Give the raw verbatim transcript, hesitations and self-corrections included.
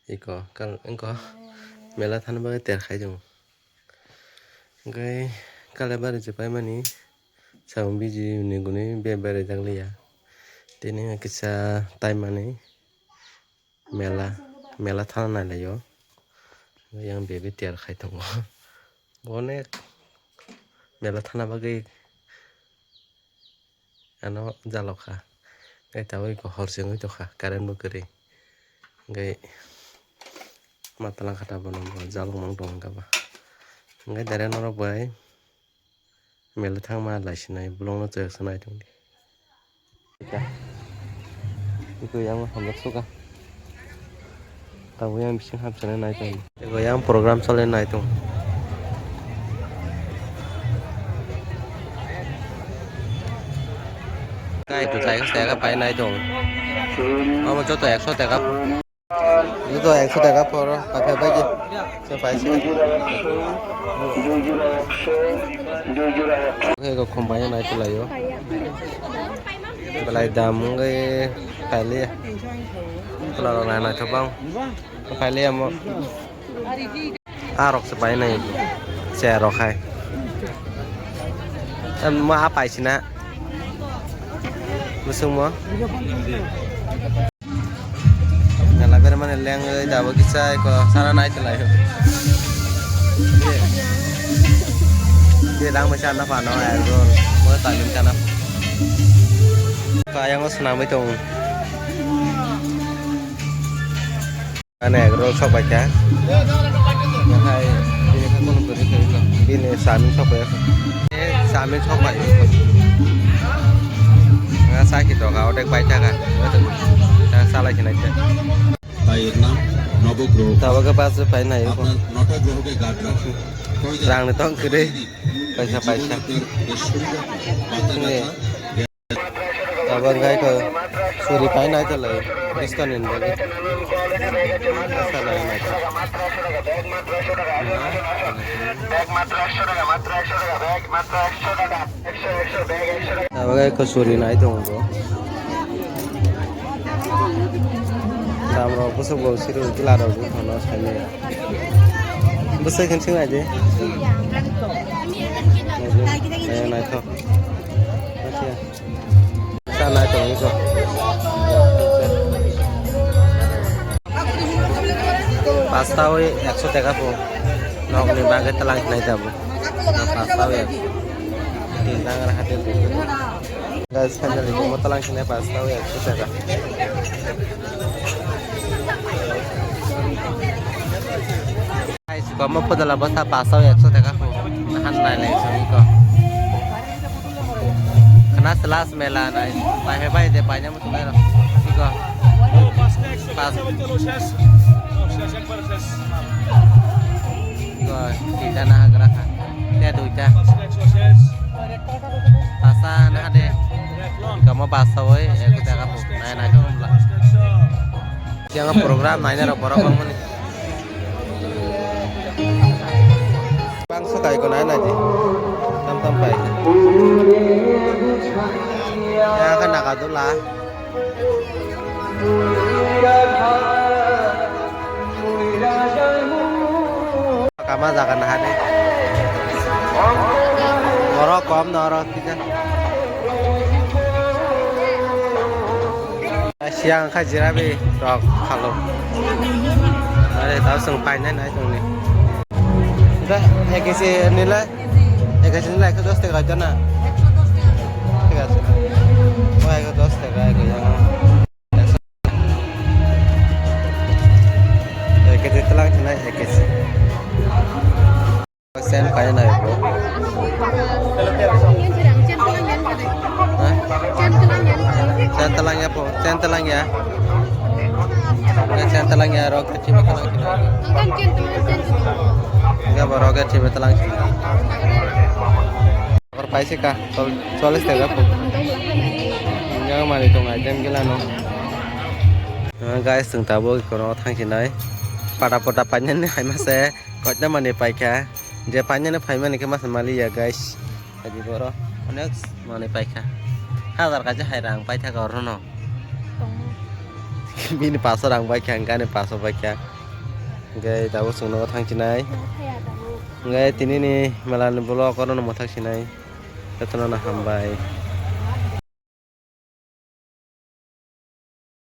Iko kal wngkha mela thani bagwi ter khai tongo. Hwnkhe Kalabari se paimani samung biji ni gwnwi be beraijak liya. Tini kisa taimani mela, mela thana nailaio. Yang bebe tiyar khai tongo. Onek mela thana bagwi ano jalokha. Hwnkhe tabuk hor se wngwi tongkha, current bo kwrwi. Hwnkhe ma twlang kha tabuk no bo jalok mang tong kha ba. Hwnkhe direct norok bai mela thangma lai sinai, vlog no chwng se nai tongdi. Iko yang hamjak suka. Tabuk yang bising hapsani nai tong. Iko yang program chole nai tong. Kai tu chai ka pai nai tong. Amo joto ekso taka. Joto ekso taka poro, paikha bai je. Se paisi. Oke, ko khum bai nai tulaio. Belai dam wngwi khailiya. Pula rok nai naithok bang. Khailiya mo. Ah, rok se pai nai. Chair rok hai. Em, ma paisina. Busung mo. Nala bere mane leng oi dabo kisa eko sana nai chalai. Ye. Ye dang masa na pano air roll. Mo talim kana. Kaya ngo senamai tong. Ane air roll sok bai kha. Hai bini kha kono kwrwi kwrwi kha. Bini samin sok bai kha. Samin sok bai. Nga sa ki doga odek bai thaka. Nga salai khinai. তাই এর নাম নবগ্রহ। Tabuk khe bus bai nai. আপনার নটা গ্রহকে গার্ড রাখুন। Rang ni tong kwrwi. Paisa, paisa. Tabuk khe ko suri pai nai tolai. Discount ni bagwi. Asa nai nai. Tabuk khe ko suri nai tongo. Dam rok bwswk bo siro chwla rok wngkha no saimanya. Bwswk khe swng nai di. Naithok. Sa nai tong wngkha. Pasta oi ekso taka po. Nokni bagwi twlang khnai tabuk. Pasta oi ekso. Tin taka hati. Guys, finally, mo talang sini pasta o ekso taka. Guys, komo podala bwsa pasta o ekso taka ko. Nahan nai lai sini ko. Khna se last mela nai. Pai he pai de pai na mutu nai ro. Iko. Pas. Iko, tinta naha gra kha. Te duita. Pasta na de. Kamo pasta oi, ek taka po. Nai nai ko mla. Yang program nai na borok bang mani. Bang so kai ko nai nai di. Tam tam pai. Ya kan nak adula. Kama jaga naha de. Oro kom no oro kisa. Siang kha jirabi rok khalo. Are tao sung painai nai tongni. Da, ek kg nila, ek kg nila ekso dos taka hoito na? ঠিক আছে। O ekso dos taka, ek kg. Ek kg twlang thinai ek kg. Sen paina nai bro. Ha? Sen twlang ya po, sen twlang ya. Sen twlang ya rok kachima twlang thinai. Enggak bro, rok kachima twlang thinai. Or paise ka, chol-, chollis taka po. Yang mani tong item gila no. Ah, guys, chwng tabuk kono thangsinai. Pata pata painani hai mase, koita mani paikha. Je painani phaimani khe masa maliya, guys. Haji boro onek mani paikha. Hazar kaisa hai rang paitha ka orono. Bini paso rang paikha, hwnkhe ani paso paikha. Hwnkhe tabuk chwng nogo thangchinai. Hwnkhe tinini mela ni vlog oro no mwthak sinai. Jotono no hambai.